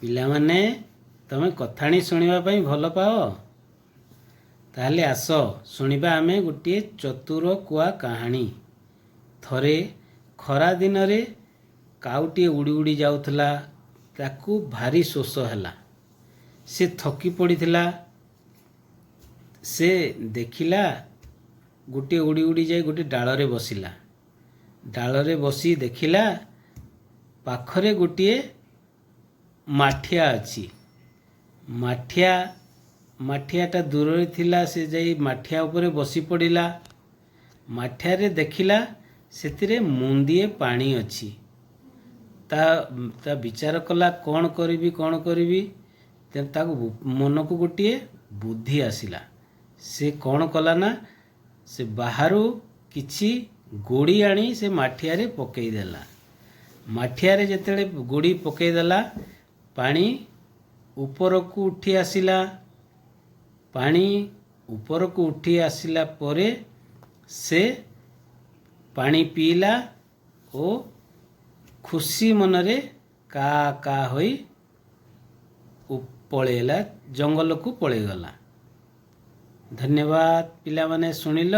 ପିଲାମାନେ, ତମେ କଥାଣୀ ଶୁଣିବା ପାଇଁ ଭଲ ପାଅ? ତାହେଲେ ଆସ, ଶୁଣିବା ଆମେ ଗୋଟିଏ ଚତୁର କୁଆ କାହାଣୀ। ଥରେ ଖରା ଦିନରେ କାଉଟିଏ ଉଡ଼ି ଉଡ଼ି ଯାଉଥିଲା। ତାକୁ ଭାରି ଶୋଷ ହେଲା। ସେ ଥକି ପଡ଼ିଥିଲା। ସେ ଦେଖିଲା, ଗୋଟିଏ ଉଡ଼ି ଉଡ଼ି ଯାଇ ଗୋଟିଏ ଡାଳରେ ବସିଲା। ଡାଳରେ ବସି ଦେଖିଲା, ପାଖରେ ଗୋଟିଏ ମାଠିଆ ଅଛି। ମାଠିଆଟା ଦୂରରେ ଥିଲା। ସେ ଯାଇ ମାଠିଆ ଉପରେ ବସି ପଡ଼ିଲା। ମାଠିଆରେ ଦେଖିଲା, ସେଥିରେ ମୁନ୍ଦିଏ ପାଣି ଅଛି। ତା ବିଚାର କଲା, କ'ଣ କରିବି, କ'ଣ କରିବି? ତାକୁ ମନକୁ ଗୋଟିଏ ବୁଦ୍ଧି ଆସିଲା। ସେ କ'ଣ କଲା ନା, ସେ ବାହାରୁ କିଛି ଗୋଡ଼ି ଆଣି ସେ ମାଠିଆରେ ପକେଇଦେଲା। ମାଠିଆରେ ଯେତେବେଳେ ଗୋଡ଼ି ପକେଇଦେଲା, ପାଣି ଉପରକୁ ଉଠି ଆସିଲା। ପାଣି ଉପରକୁ ଉଠି ଆସିଲା ପରେ ସେ ପାଣି ପିଇଲା ଓ ଖୁସି ମନରେ କା କା ହୋଇ ପଳେଇଲା, ଜଙ୍ଗଲକୁ ପଳେଇଗଲା। ଧନ୍ୟବାଦ ପିଲାମାନେ, ଶୁଣିଲ।